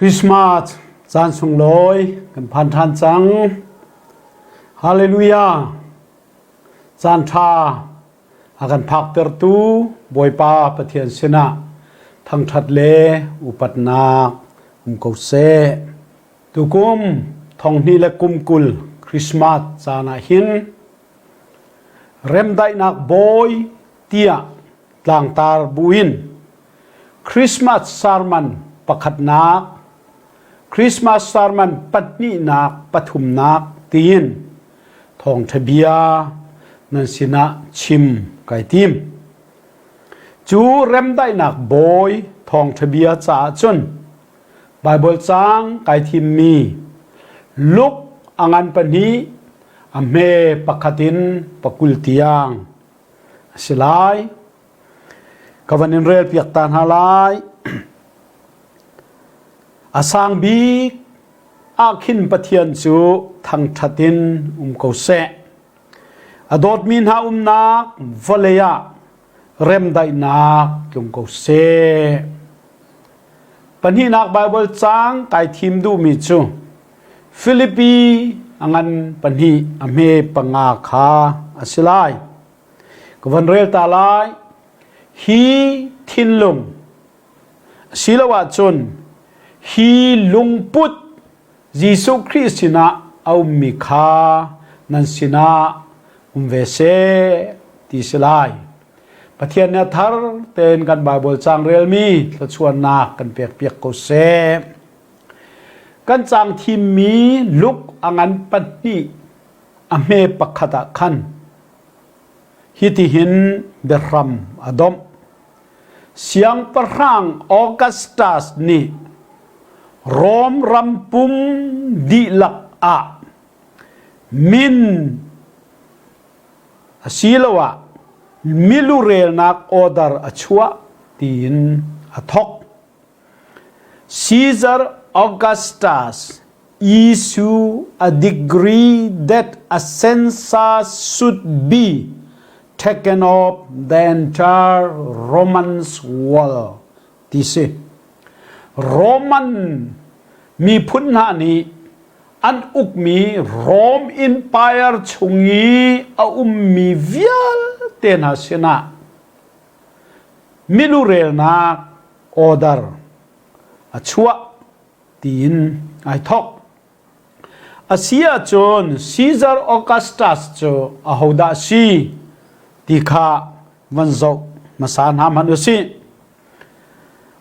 Christmas caan sunglawi kan phan ṭhan cang. Hallelujah! Caan ṭha a kan phaktertu Bawipa Pathian sinah thangṭhat le upatnak um ko seh. Tukum thonghnih le kum 20 Christmas caan ah hin remdaihnak bawi tiah tlangtar buin Christmas sermon pakhatnak, Christmas sermon pahnihnak, pathumnak tiin thawngṭha bia nan sinah chim kai tim. Cu remdaihnak bawi thawngṭha bia caah cun Baibal caang kai thimmi Luke a ngan pahnih a hme pakhat in pakul tiang a si lai. Ka van in rel piak ta hna lai. A sang bik ah khin Pathian cu thangṭhat in um ko seh. A dawtmi hna umnak vawlei ah remdaihnak tlung ko seh. Pahnihnak Baibal caang kai thim duhmi cu Filipi a ngan pahnih a hme panga kha a si lai. Ka van rel ta lai. Hi thinlung asiloah cun hi lungput Jesuh Khrih sinah a ummi kha nan sinah um ve seh ti si lai. Pathian nih a thar tein kan Baibal caang relmi thluachuahnak kan pekpiak ko seh. Kan caang thimmi Luke a ngan pahnih a hme pakhat ah khan hitihin biahram a domh. Siangpahrang Augustus nih Rom ram pum dihlak ah min asiloah milurelnak order a chuah tiin a thawk. Caesar Augustus issue a decree that a census should be taken of the entire Roman world ti si. Roman miphun hna nih an ukmi Rome Empire chung i a ummi vialte hna sinah milurelnak order a chuah tiin ai thawk. A si ahcun Caesar Augustus cu ahodah si ti kha van zoh hmasa hna hmanh u sih.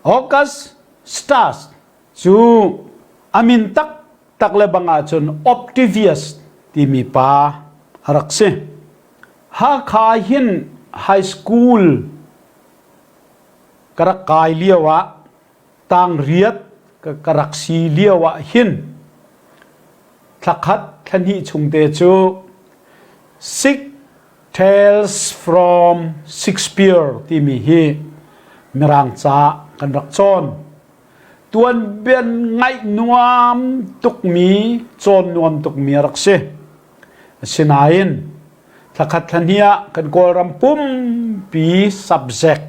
Augustus cu a min taktak le bang ahcun Octavius timi pa a rak si. Hakha hin high school ka rak kai lio ah tangriat ka rak si lio ah hin thlakhat thlahnih chung te cu Six Tales from Shakespeare timi hi mirang ca kan rak cawn. Tuanbian ngaih nuam tukmi cawn nuam tukmi a rak si. Asinain thlakhat thlahnih ah kan Kawlram pumpi subject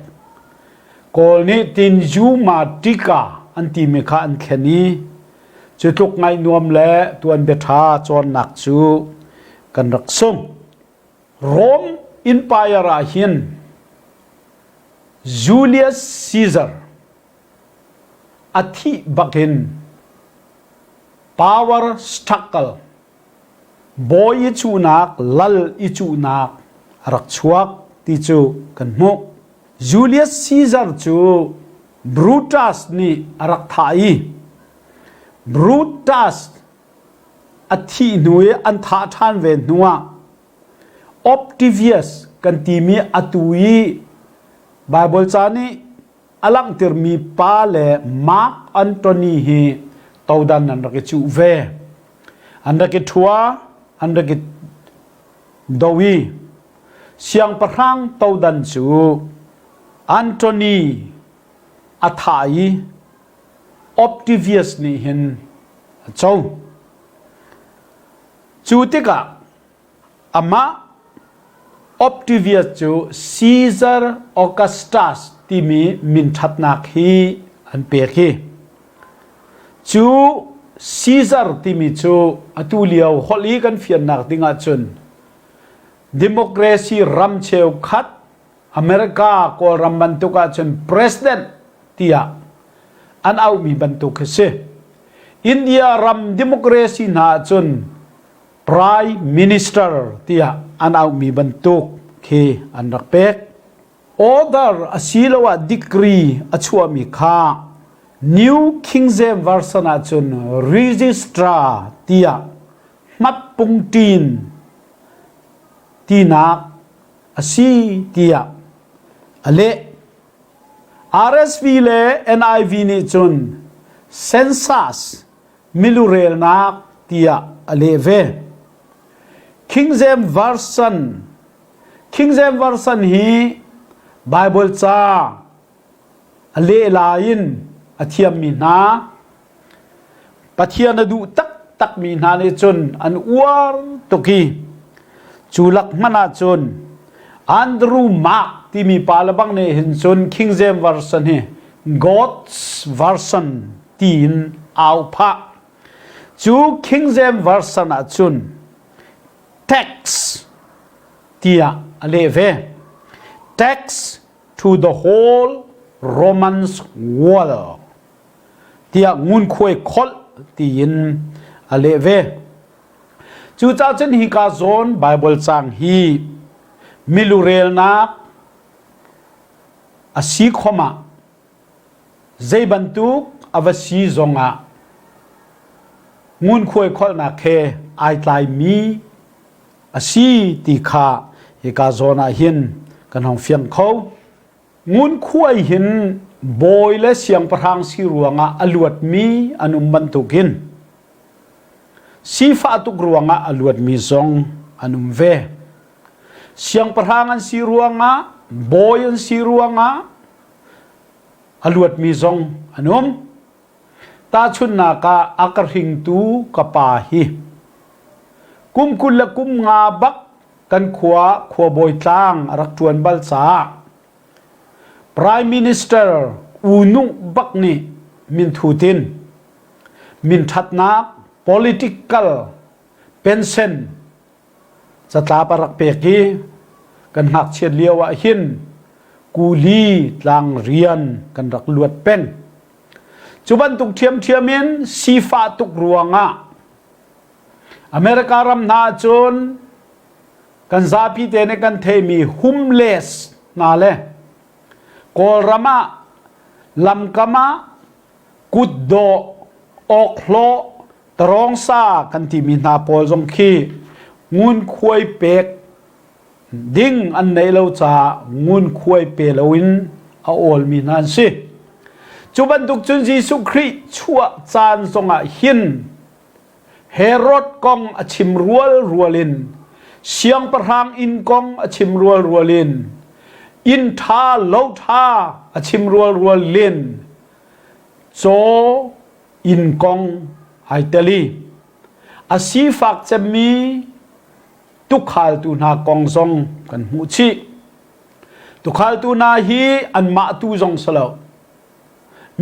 Kawl nih Tinjuma Tika an timi kha an thlen i cu tluk ngaih nuam le tuanbia ṭha cawnnak cu kan rak sung. Rome Empire ah hin Julius Caesar a thih bakin power struggle bawi i cuhnak lal i cuhnak a rak chuak ti cu kan hmuh. Julius Caesar cu Brutus nih a rak thah i Brutus a thih hnu i an thah ṭhan ve hnuah Octavius kan timi atu i Baibal ca nih a langhtermi pa le Mark Antony hi todan an rak i cuh ve. An rak i ṭhua, an rak i do i siangpahrang todan cu Antony a thah i Octavius nih hin a co. Cu tikah Amah Octavius cu Caesar Augustus timi minṭhatnak hi an pek hi. Cu Caesar timi cu atu lio holh i kan fiannak ding ahcun democracy ram cheukhat America Kawlram bantuk ahcun president tiah an auhmi bantuk khi si. India ram democracy hna ahcun prime minister tiah an auhmi bantuk khi an rak pek. Order asiloah degree a chuahmi kha New King James Version ahcun registrar tiah hmatpungṭin tinak a si tiah a leh. RSV le NIV nih cun census milurelnak tiah a leh ve. King James Version King James Version hi Bible ca a lehla in a thiammi hna Pathian a duh taktakmi hna nih cun an uar tuk i cu lak hmanh ah cun Andrew Mark timi pa le bang nih hin cun King James Version hi God's Version tiin au phah. Cu King James Version ah cun tax tiah a leh ve. Tax to the whole Romans world tiah ngunkhuai kholh tiin a leh ve. Cucaah cun hika zawn Bible caang hi milurelnak a si khom ah zei bantuk a va si zongah ngunkhuai kholhnak he ai tlaimi a si ti kha hika zawn ah hin kan hong fiang kho. Ngunkhuai hin bawi le siangpahrang si ruangah a luatmi an um bantukin sifah tuk ruangah a luatmi zong an um ve. Siangpahrang an si ruangah, bawi an si ruangah a luatmi zong an um. Tahchunhnak ah a ka hringtu ka pa hi kum 20 le kum nga bak kan khua khuabawi tlang a rak ṭuan bal caah Prime Minister U Nuh bak nih minthu tin minṭhatnak political pension catlap a rak pek i kan ngakchiat lio ah hin kuli tlang rian kan rak luat peng. Cu bantuk ṭhiamṭhiam in sifah tuk ruangah America ram hna ahcun kan zapi te nih kan theimi homeless hna le Kawlram ah lamkam ah kutdawh, awkhlawh, tarawngsa kan timi hna pawl zong khi ngunkhuai pek ding an neih lo caah ngunkhuai pe loin a awlmi hna an si. Cu bantuk cun Jesuh Khrih chuah caan zongah hin Herod kong a chim rual rual in siangpahrang inn kong a chim rual rual in inn ṭha lo ṭha a chim rual rual in caw inn kong ai tel i a sifak cemmi tukhaltu hna kong zong kan hmuh chih. Tukhaltu hna hi anmah tu zong si lo.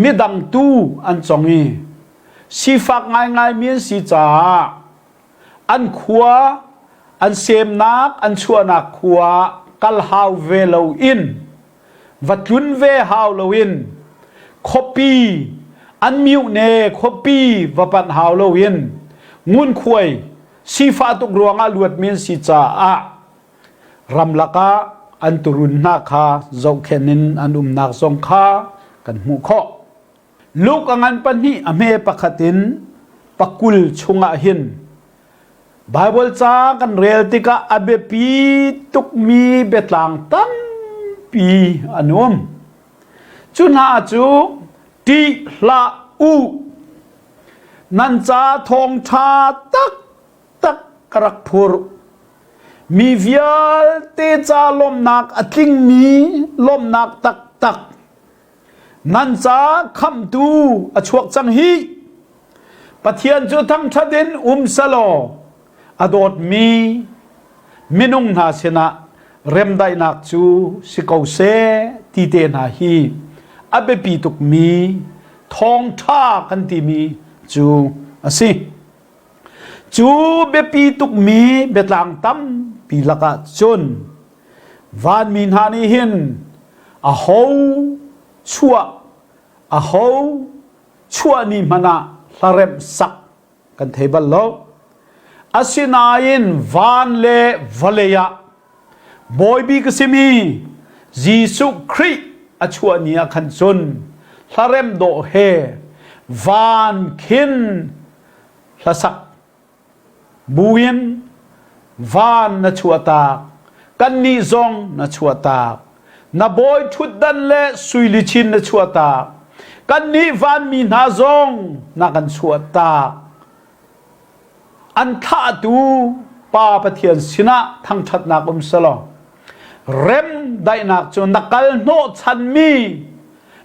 Midang tu an cong i sifak ngaingaimi an si caah an khua an semnak an chuahnak khua kal hau ve loin va tlun ve hau loin khuapi an myuhne khuapi va panh hau loin ngunkhuai sifah tuk ruangah luatmi an si caah ramlak ah an turun hna kha zohkhenh in an umnak zong kha kan hmuh khawh. Luke a ngan pahnih a hme pakhat in pakul chungah hin Baibal ca kan rel tikah a biapi tukmi biatlang tampi an um. Cu hna cu ṭih hlah u, nan ca thawngṭha taktak ka rak phurh. Mi vialte ca lawmhnak a tlingmi lawmhnak taktak nan ca khamhtu a chuak cang hih. Pathian cu thangṭhat in um selaw a dawtmi minung hna sinah remdaihnak cu si ko seh ti te hna hi a biapi tukmi thawngṭha kan timi cu a si. Cu biapi tukmi biatlang tampi lakah cun vanmi hna nih hin aho chuah aho chuah ni hmanh ah hlaremh sak kan thei bal lo. Asinain van le vawlei ah Bawibi ka simi Jesuh Khrih a chuah ni ah khan cun hlaremh dawh he van khin hlasak buin van na chuahtak kannih zong na chuahtak na bawi ṭhutdan le suilichin na chuahtak kannih vanmi hna zong na kan chuahtak an thlahtu Pa Pathian sinah thangṭhatnak um selaw rem daihnak cu na kal hnawh chanmi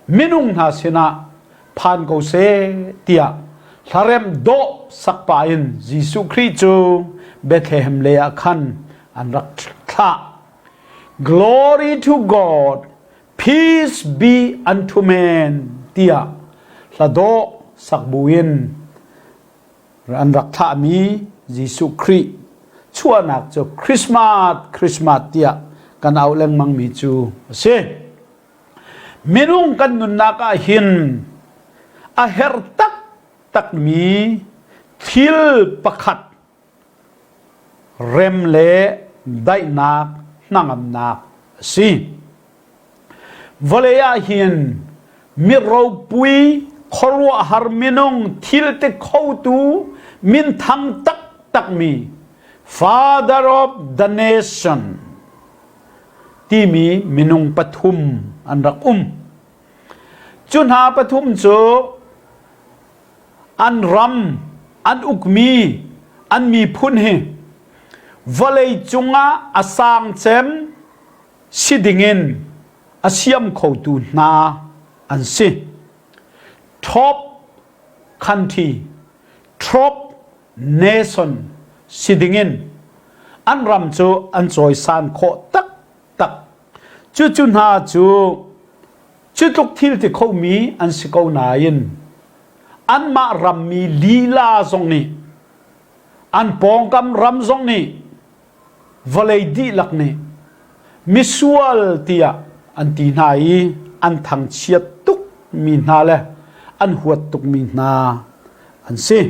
minung hna sinah phan ko seh tiah hlarem dawh sak pah in Jesuh Khrih cu Bethlehem lei ah khan an rak thlah. Glory to God, peace be unto men tiah hla dawh sak buin an rak thlahmi Jesuh Khrih chuahnak cu Christmas Christmas tiah kan auh lengmangmi cu a si. Minung kan nunnak ah hin a herh taktakmi thil pakhat rem le daihnak hnangamnak a si. Vawlei ah hin mi ropui khuaruahhar minung thil ti khotu minthang taktakmi Father of the Nation timi minung pathum an rak um. Cu hna pathum cu an ram, an ukmi, an miphun hi vawlei cungah a sang cem si dingin a siam khotu hna an si. Top country, top nation si dingin an ram cu an cawisan khawh taktak. Cucu hna cu cu tluk thil ti khomi an si ko nain anmah rammi lila zong nih an pawngkam ram zong nih vawlei dihlak nih misual tiah an ti hna i an thangchiat tuk mi hna le an huat tuk mi hna an si.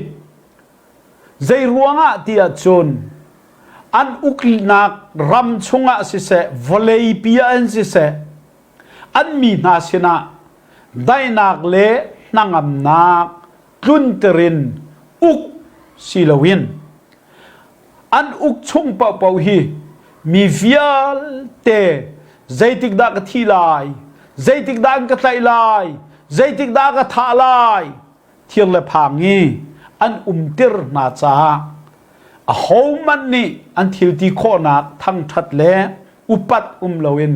Zei ruangah ti ahcun an uknak ram chungah siseh vawleipi ah an siseh an mi hna sinah daihnak le hnangamnak tlunter in uk si loin an uk chung paohpaoh hi mi vialte zeitikdah ka thi lai zeitikdah an ka tlaih lai zeitikdah ka thah lai thir le phang i an umtir hna caah ahohmanh nih an thil ti khawhnak thangṭhat le upat um loin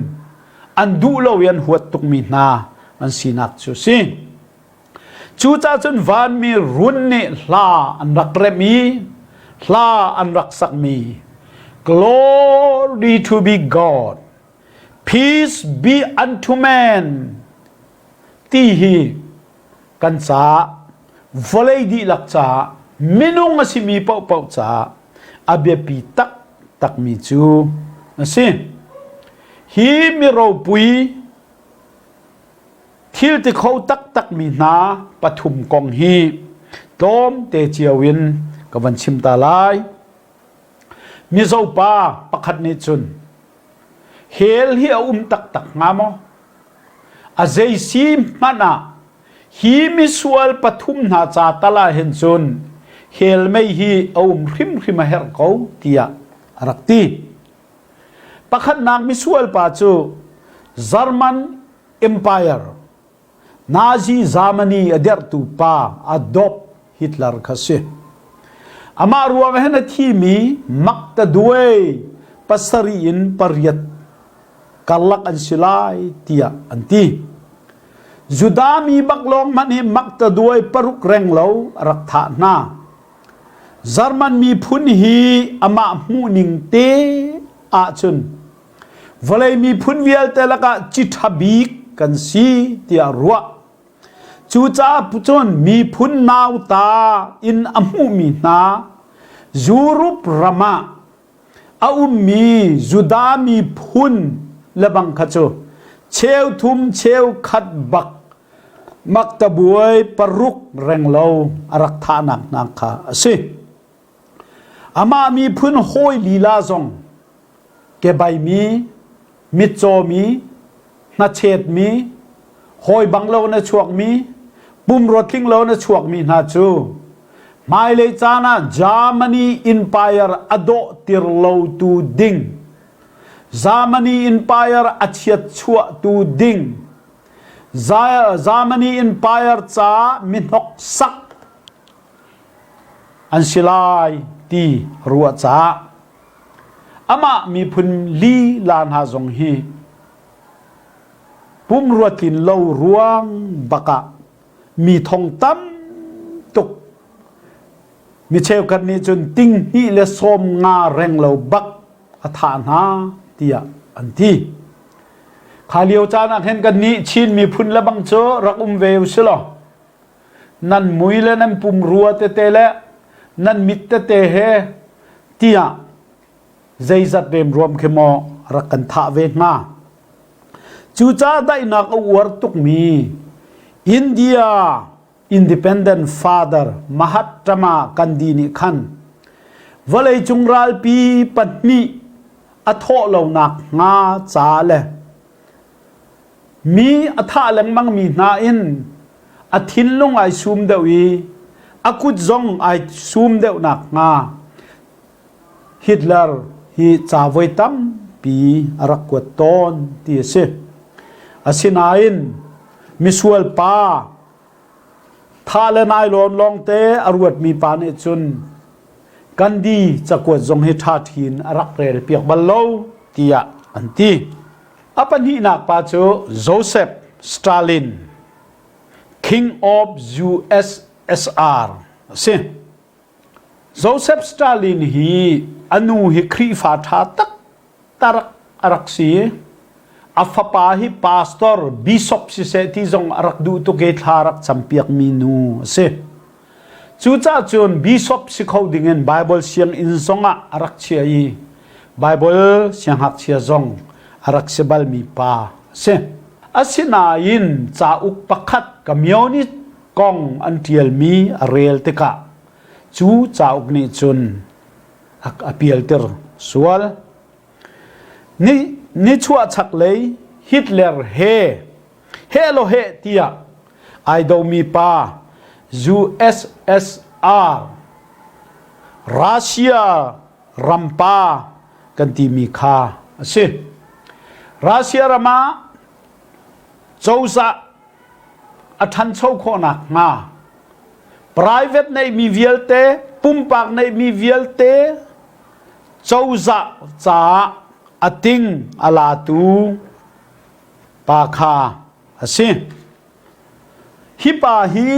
an duh lo i an huat tukmi hna an sinak cu a si. Cucaah cun vanmi run nih hla an rak remh i hla an rak sakmi Glory to be God, peace be unto man ti hi kan caah vawlei dihlak caah minung a simi paohpaoh caah a biapi taktakmi cu a si. Hi mi ropui thil ti kho taktakmi hna pathum kong hi tlawmte cio in ka van chim ta lai. Mizo pa pakhat nih cun hell hi a um taktak hnga maw? A zei si hmanh ah hi misual pathum hna ca tal ah hin cun hell mei hi a um hrimhrim a herh ko tiah a rak ti. Pakhatnak misual pa cu German Empire Nazi Germany a derhtu pa Adolf Hitler kha si. Amah ruang hin a thimi maktaduai pasarih in pariat karlak an si lai tiah an ti. Judah mi bak lawng hmanh hi maktaduai paruk reng lo a rak thah hna. German miphun hi amah hmuhning te ahcun vawlei miphun vialte lakah ci ṭha bik kan si tiah ruah. Cucaah cun miphun nauta in a hmuhmi hna Europe ram ah a ummi Judah miphun lebang kha cu cheuthum cheukhat bak maktabuai paruk renglo a rak thahnak hna kha a si. Amah miphun hawi lila zong kebaimi, mitcawmi, hnachetmi, hawi bang lo na chuakmi, pumrua tling lo na chuakmi hna cu hmailei caan ah Germany Empire a dawhtir lotu ding, Germany Empire a chiatchuahtu ding, Germany Empire caah mihnoksak an si lai ti ruah caah amah miphun lila hna zong hi pumrua tlin lo ruang bakah mi thong tam tuk mi cheukhat nih cun ting hnih le sawm nga reng lo bak a thah hna tiah an ti. Kha lio caan ah khin kan nih Chin miphun le bang cu rak um ve u si law nan mui le nan pumrua tete le nan mit tete he tiah zeizat remruam khi maw rak kan thah ve hnga. Cucaah daihnak a uar tukmi India Independent Father Mahatma Gandhi nih khan vawleicung ralpi pahnih a thawh lonak hnga ca le Mi a thah lengmangmi hna in a thinlung ai sum deuh i a kut zong ai sum deuh nakhnga Hitler hi ca voi tampi a rak kuat tawn ti a si. Asinain misual pa thah le nailawn lawngte a ruatmi pa nih cun Gandhi cakuat zong hi ṭhaṭhi in a rak rel piak bal lo tiah an ti. A pahnihnak pa cu Joseph Stalin, King of USSR a si. Joseph Stalin hi a nu hi Khrihfa ṭha taktak a rak si. A fapa hi pastor, bishop siseh ti zong a rak duh tuk i thla rak campiakmi nu a si. Cucaah cun bishop si kho dingin Baibal sianginn zongah a rak chia i Baibal siangngakchia zong a rak si balmi pa a si. Asinain cauk pakhat communist kong an ṭialmi a rel tikah cu cauk nih cun a pialter sual. Ni, nichuah chaklei Hitler he heh law heh tiah ai domi pa USSR Russia rampa kan timi kha a si. Russia ram ah cozah a ṭhancho khawhnak hnga private neihmi vialte pumpak neihmi vialte cozah caah a ting a latu pa kha a si. Hi pa hi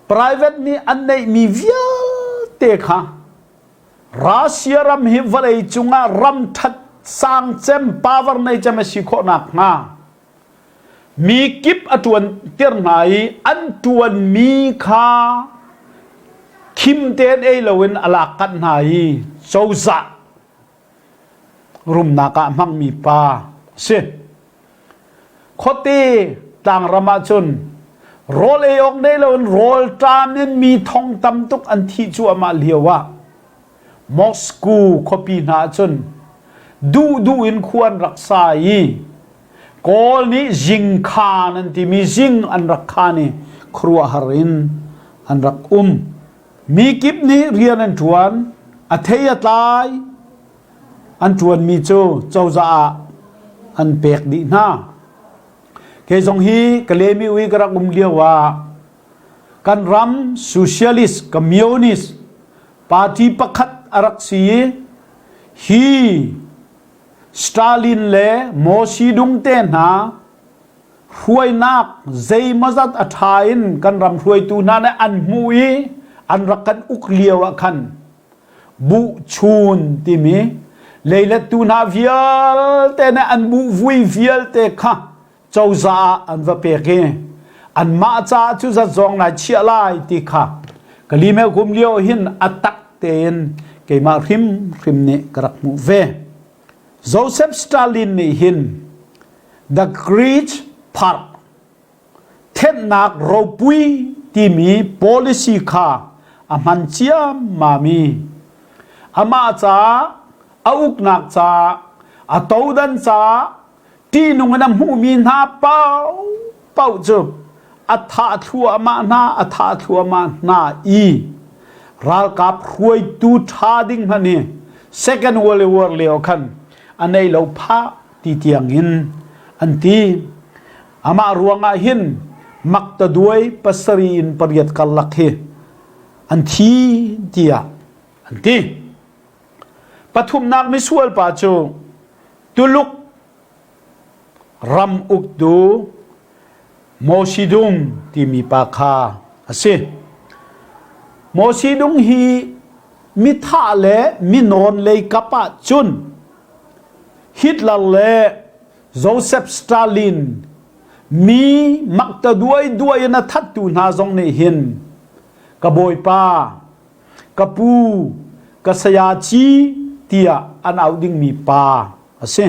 private nih an neihmi vialte kha Russia ram hi vawlei cungah ram that sang cem power nei cem a si khawh nakhnga mi kip a ṭuan tir hna i an ṭuanmi kha khim tein ei loin a lak kanh hna i cozah rumnak ah hmangmi pa a si. Khuate tlangram ah cun rawl ei awk nei loin rawl ṭam in mi thong tam tuk an thih cuahmah lio ah Moscow khuapi hna ah cun duhduh in khua an rak sa i Kawl nih zingkhan an timi zing an rak khan i khuaruahhar in an rak um. Mi kip nih rian an ṭuan, a thei a tlai, an ṭuanmi cu cozah ah an pek dih hna. Kei zong hi Kalemi ui ka rak um lio ah kan ram socialist communist party pakhat a rak si i hi Stalin le Mao Zedong te hna hruainak zeimawzat a ṭha in kan ram hruaitu hna nih an hmuh i an rak kan uk lio ah khan buhchun timi leilettu hna vialte nih an buhvui vialte kha cozah ah an va pek i anmah caah cu zat zong nai chiah lai ti kha kalime kum lio hin a tak tein keimah hrimhrim nih ka rak hmuh ve. Joseph Stalin nih hin The Great Park thenhnak ropui timi policy kha a hman ciammam i amah caah a uknak caah a todan caah ṭihnung in a hmuhmi hna paohpaoh cu a thah thluahmah hna a thah thluahmah hna i ralkap hruaitu ṭha ding hmanh hi Second World War lio khan a nei lo phah ti tiang in an ti. Amah ruangah hin maktaduai pasarih in pariat karlak hi an thi tiah an ti. Pathumnak misual pa cu Tuluk ram uktu Mosidung timi pa kha a si. Mosidung hi mithah le minawn lei kap ah cun Hitler le Joseph Stalin mi maktaduai duai in a thattu hna zong nih hin ka bawipa ka pu ka sayaci tiah an auh dingmi pa a si.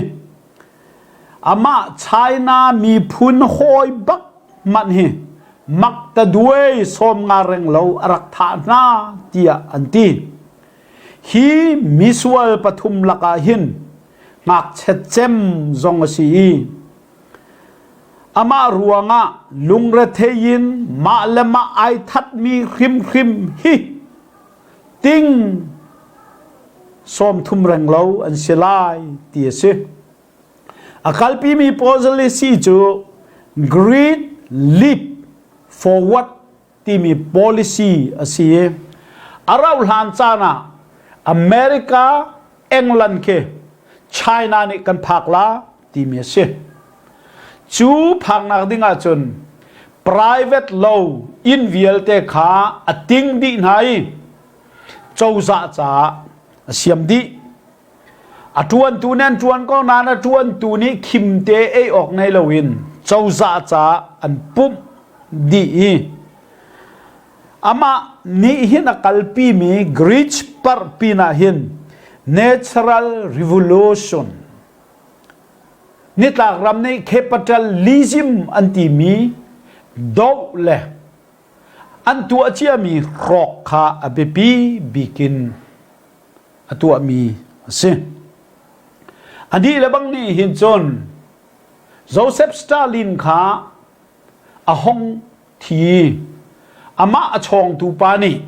Amah China miphun hawi bak hmanh hi maktaduai sawmnga reng lo a rak thah hna tiah an ti. Hi misual pathum lakah hin ngakchia cem zong a si i amah ruangah lungrethei in mah le mah ai thatmi hrimhrim hi ting 30 reng lo an si lai ti a si. A kalpimi policy cu Great Leap Forward timi policy a si i a rauh hlan caan ah America, England khi China nih kan phak la timi a si. Cu phaknak ding ahcun private lo inn vialte kha a ting dih hna i cozah caah a siam dih. A ṭuantu nih an ṭuan ko nain a ṭuantu nih khimte ei awk ngei loin cozah caah an pumh dih i amah nih hin a kalpimi Greece parh pinah hin natural revolution nitlak ram nih capitalism an timi doh le an tuah ciami hrawk kha a biapi bikin a tuahmi a si. Anih le bang nih hin cun Joseph Stalin kha a hong thi. Amah a chawngtu pa nih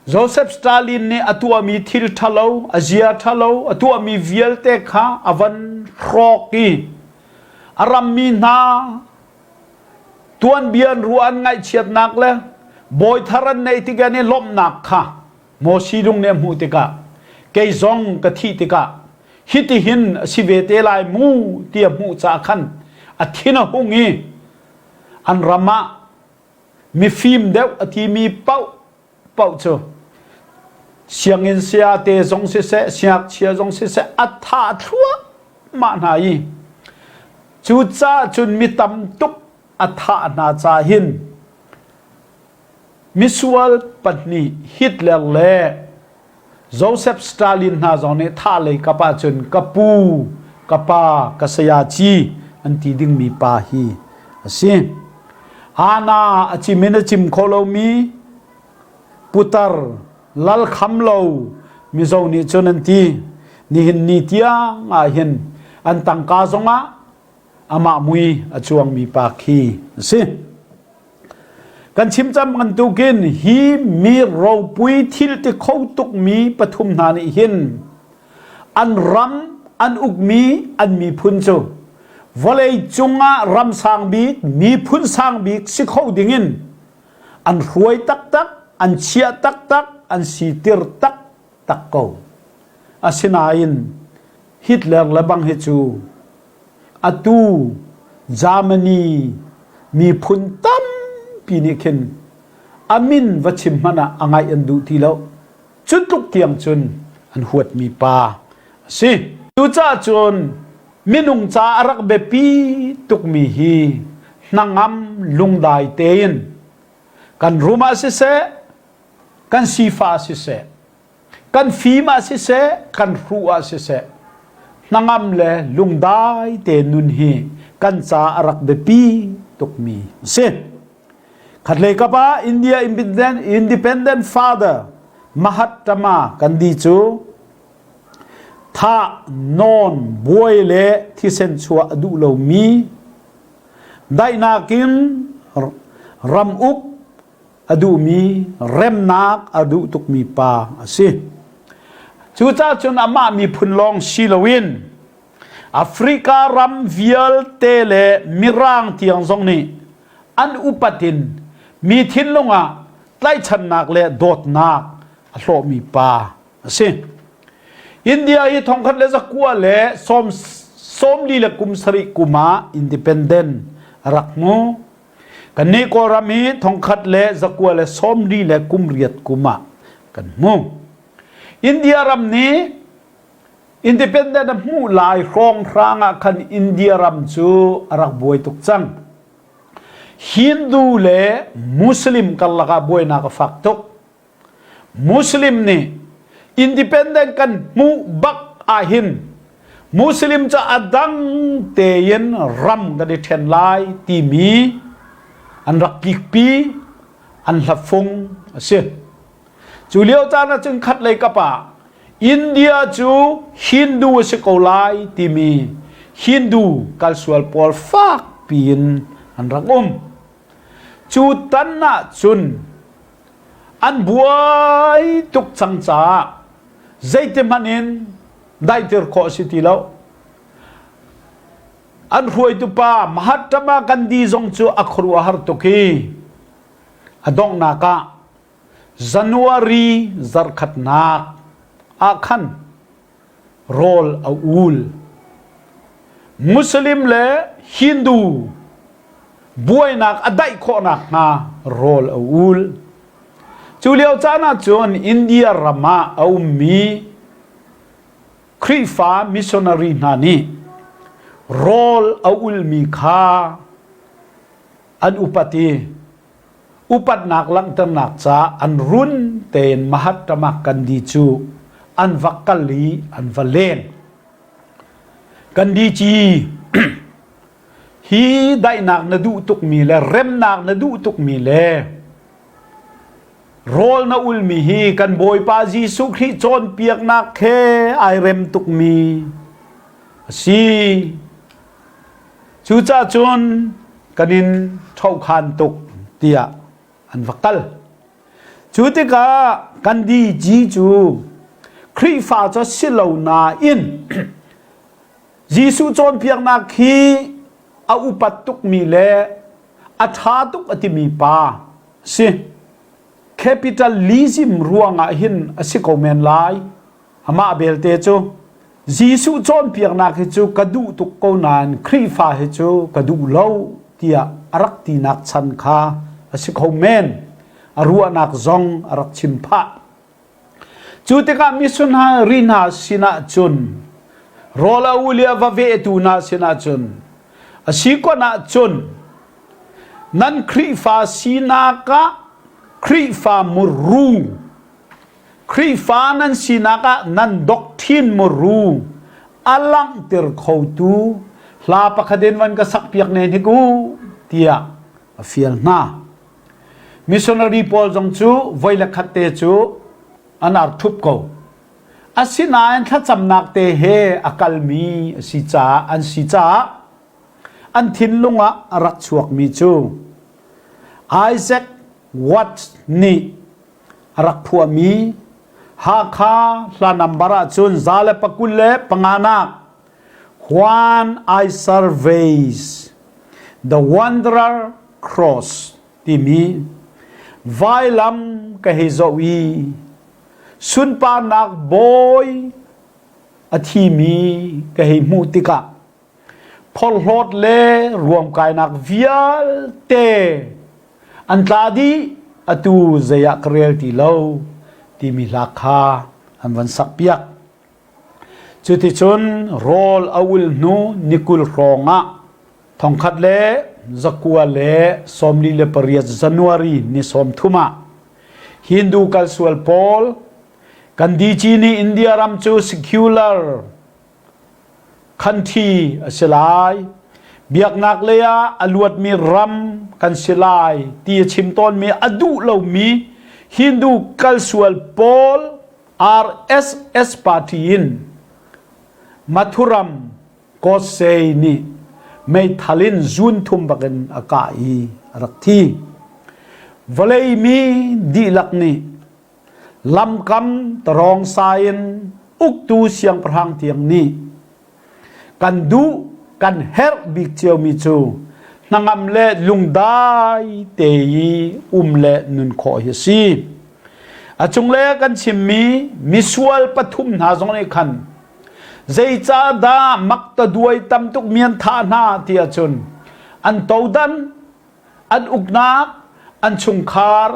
Joseph Stalin nih a tuahmi thil ṭhalo, a zia ṭhalo, a tuahmi vialte kha a van hrawk i a rammi hna tuanbia an ruah an ngaihchiatnak le bawi thar an neih tik an i lawmhnak kha Moses lung nih a hmuh tikah kei zong ka thih tikah hitihin a si ve te lai mu ti a hmuh caah khan a thin a hung i an ram ah mifim deuh a timi paoh paoh cu sianginn sayate zong siseh siangngakchia zong siseh a thah thluahmah hna i cucaah cun mi tam tuk a thah hna ca hin Misual pahnih Hitler le Joseph Stalin hna zong nih thah lei kap ahcun ka pu, ka pa, ka sayaci an ti dingmi pa hi a si. Hana a chim in a chim kho lomi putar lal kham lo Mizo nih cun an ti. Nihin ni tiang ah hin an tangka zongah amah mui a cuangmi pa khi a si. Kan chim cang bantukin hi mi ropui thil ti kho tukmi pathum hna nih hin an ram an ukmi an miphun cu vawlei cungah ram sang bik miphun sang bik si kho dingin an hruai taktak an chiah taktak an sitir taktak ko. Asinain Hitler le bang hi cu Atu Germany miphun tampi nih khin a min va chim hmanh ah a ngaih an duh ti lo. Cu tluk tiang cun an huatmi pa a si. Cucaah cun. Minung ca a rak biapi tukmi hi hnangam lungdai tein kan rum ah siseh, kan sifa ah siseh, kan fim ah siseh, kan hruh ah siseh, hnangam le lungdai te nun hi kan ca a rak biapi tukmi a si. Khatlei kap ah India Independent Father Mahatma Gandhi cu Thah, nawn, buai le thisen chuah a duh lomi, daihnak in ram uk a duhmi, remnak a duh tukmi pa a si. Cucaah cun amah miphun lawng si loin Africa ram vialte le Mirang tiang zong nih an upat in mi thinlung ah tlaihchannak le dawtnak a hlawhmi pa a si. India hi thongkhat le zakua le sawm sawmli le kum sarih kum ah independent a rak hmu. Kannih Kawlram hi thongkhat le zakua le sawmli le kum riat kum ah kan hmu. India ram nih independent a hmuh lai hrawnghrang ah khan India ram cu a rak buai tuk cang. Hindu le Muslim karlak ah buainak a fak tuk. Muslim nih independent kan hmuh bak ahhin Muslim cu a dang tein ram kan i ṭhen lai timi an rak kikpi an hlafung a si. Cu lio caan ahcun khat lei kap ah India cu Hindu a si ko lai timi Hindu kalsual pawl fak piin an rak um. Cu tan ahcun an buai tuk cang caah zeitihmanh in daihter khawh a si ti lo. An hruaitu pa Mahatma Gandhi zong cu a khuaruahhar tuk i a donghnak ah January zarkhatnak ah khan rawl a ul. Muslim le Hindu buainak a daih khawh nakhnga rawl a ul. Cu lio caan ah cun India ram ah a ummi Khrihfa missionary hna nih rawl a ulmi kha an upat i upatnak langhternak ca an run tein Mahatma Gandhi cu an va kal i an va leng. Gandhi ci hi daihnak na duh tukmi le remnak na duh tukmi le rawl na ulmi hi kan Bawipa Jesuh Khrih cawnpiaknak he ai rem tukmi a si. Cucaah cun kan in ṭhohkhan tuk tiah an va kal. Cu tikah kan DG cu Khrihfa cu si lo nain Jesuh cawnpiaknak hi a upat tukmi le a ṭha tuk a timi pa a si. Capitalism ruangah hin a si ko men lai. Amah belte cu Jesuh cawnpiaknak hi cu ka duh tuk ko nain Khrihfa hi cu ka duh lo tiah a rak tinak chan kha a si kho men. A ruahnak zong a rak chim phah. Cu tikah missionary hna sinah cun rawl a ul i a va vehtu hna sinah cun a si kon ahcun nan Khrihfa sinak ah Khrihfa muru Khrihfa nan sinak ah nan doctrine muru a langhter khotu hla pakhat in van ka sakpiak ne hnik u tiah a fial hna. Missionary pawl zong cu voi le khat te cu an ar ṭhup ko. Asinain thlacamnak te he a kalmi a si caah an si caah an thinlung ah a rak chuakmi cu Isaac Watts nih a rak phuahmi Hakha hla nambar ahcun 125 nak When I Surveys the Wanderer Cross timi vailam ka hei zoh i sunparnak bawi a thimi ka hei hmuh tikah phorhlawt le ruamkainak vialte an tla dih atu zei ah ka rel ti lo timi hla kha an van sakpiak. Cuticun rawl a ul hnu ni 20 hrawng ah 1948 January ni 30 ah Hindu kalsual pawl Gandhiji nih India ram cu secular country a si lai, biaknak lei ah a luatmi ram kan si lai ti a chim tawnmi a duh lomi Hindu kalsual pawl RSS party in Mathuram Godse nih meithal in zun thum bakin a kah i a rak thi. Vawlei mi dihlak nih lamkam tarawng sa in uktu siangpahrang tiang nih kan duh kan herh bik ciomi cu hnangam le lungdai te i um le nun khawh hi a si. A cungle kan chimmi misual pathum hna zong nih khan zeicahdah maktaduai tam tuk mi an thah hna ti ahcun an todan an uknak an chungkhar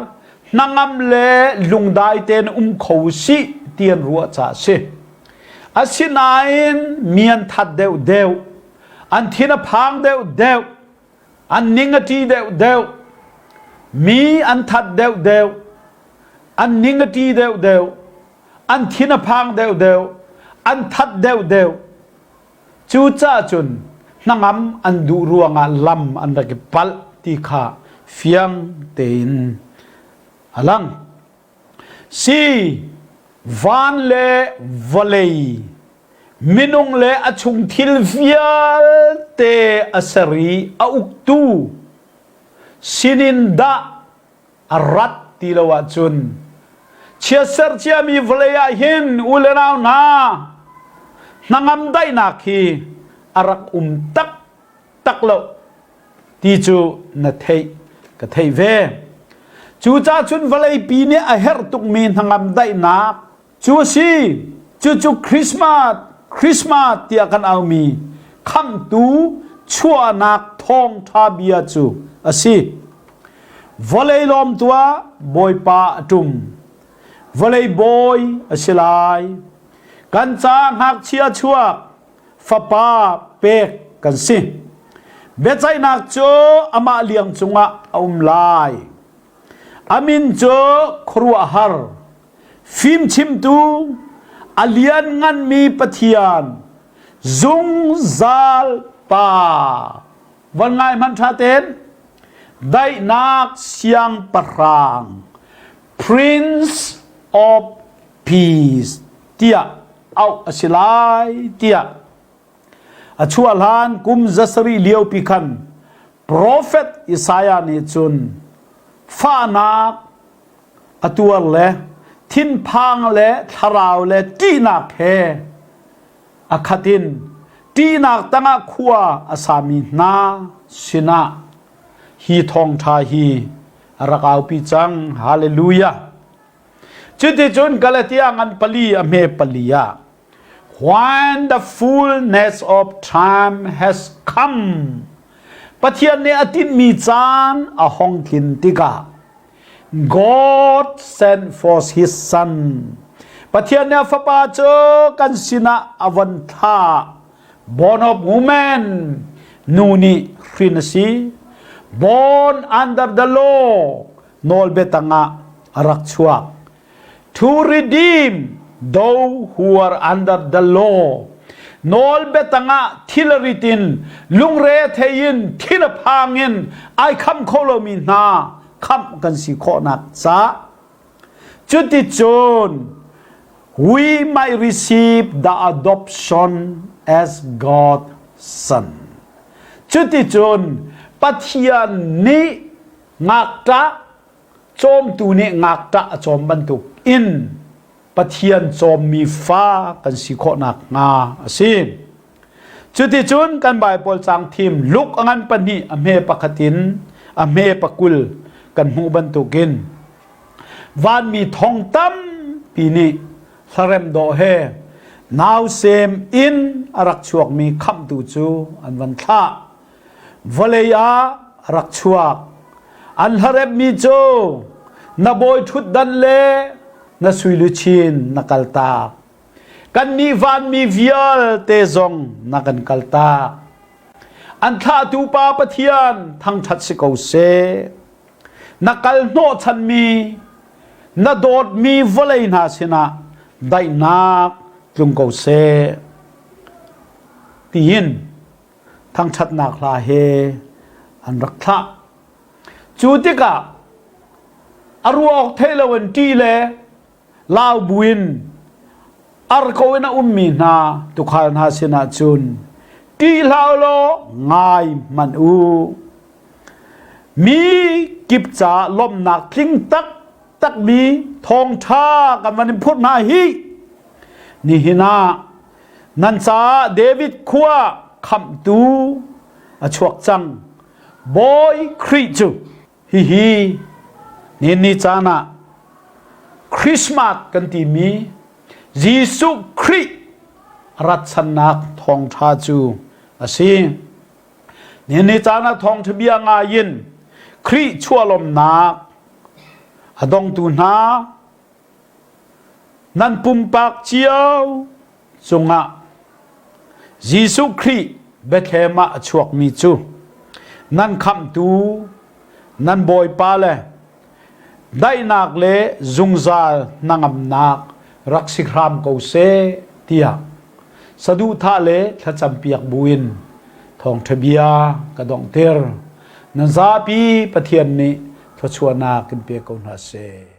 hnangam le lungdai tein um kho sih ti an ruah caah a si. Asinain mi an that deuh deuh, an thin a phang deuh deuh, an ning a ṭi deuh deuh, mi an that deuh deuh, an ning a ṭi deuh deuh, an thin a phang deuh deuh, an that deuh deuh. Cucaah cun hnangam an duh ruangah lam an rak i palh ti kha fiang tein a lang. Si, van le vawlei, minung le a chung thil vialte a ser i a uktu sinin dah a rat ti lo ahcun chiatser ciami vawlei ah hin u le nau hna hnangam daihnak hi a rak um tak tak lo ti cu na theih ka theih ve. Cucaah cun vawleipi nih a herh tukmi hnangam daihnak cu a si. Cucu Christmas, Christmas tiah kan aumi khamhtu chuahnak thawngṭha bia cu a si. Vawlei lawm tuah Bawipa a ṭum. Vawlei bawi a si lai. Kan ca ngakchia chuak fapa pek kan si. Biaceihnak cu amah liang cungah a um lai. A min cu khuaruahhar, fimchimtu, a liannganmi Pathian, zungzal Pa. Van ngai hmanh ṭha tein daihnak siangpahrang, Prince of Peace tiah auh a si lai tiah a chuah hlan kum 7 liopi khan profet Isaiah nih cun fahnak a tuar le thinphang le thlarau le ṭihnak he a khat in ṭihnak tangah khua a sami hna sinah hi thawngṭha hi a rak aupi cang. Hallelujah! Cuticun Galatia ngan pali a hme pali ah When the fullness of time has come Pathian nih a tinhmi caan a hong tlin tikah God sent forth his son Pathian nih a fapa cu kan sinah a von thlah born of woman nu nih hrin a si born under the law nawlbia tangah a rak chuak. To redeem those who are under the law. Nawlbia tangah thilrit in lungre thei in thin a phang in ai kham kho lomi hna khamh kan si khawhnak ca. Cuticun we might receive the adoption as God's son. Cuticun Pathian nih Ngakṭah cawmtu nih ngakṭah a cawm bantuk in Pathian cawmmi fa kan si khawh nakhnga a si. Cuticun kan Baibal caang thim Luke a ngan pahnih a hme pakhat in a hme pakul kan hmuh bantukin vanmi thong tampi nih hlarem dawh he nausem in a rak chuakmi khamhtu cu an van thlah. Vawlei ah a rak chuak. An hlaremmi cu na bawi ṭhutdan le na suiluchin na kaltak. Kannih vanmi vialte zong na kan kaltak. An thlahtu Pa Pathian thangṭhat si ko seh. Na kal hnawhchanmi, na dawtmi vawlei hna sinah daihnak tlung ko seh. Tiin thangṭhatnak hla he an rak thlah. Cu tikah a ruah awk thei loin ṭih le lau buin ar ko in a ummi hna tuukhal hna sinah cun ṭih hlah u law ngai hmanh u. Mi kip ca lawmhnak tling taktakmi thawngṭha kan van in phurh hna hi nihin ah nan caah David khua khamhtu a chuak cang. Bawi Khrih cu hihi ni caan ah Christmas kan timi Jesuh Khrih ratchannak thawngṭha cu a si. Ni caan ah thawngṭha bia ngai in Khrih chuahlawmnak a dongtu hna nan pumpak cio cungah Jesuh Khrih Bethlehem ah a chuakmi cu nan khamhtu nan Bawipa le daihnak le zungzal hnangamnak rak si hram ko seh tiah saduhthah le thlacampiak buin thawngṭha bia ka donghter. Nan zapi Pathian nih thluachuahnak in pe ko hna seh.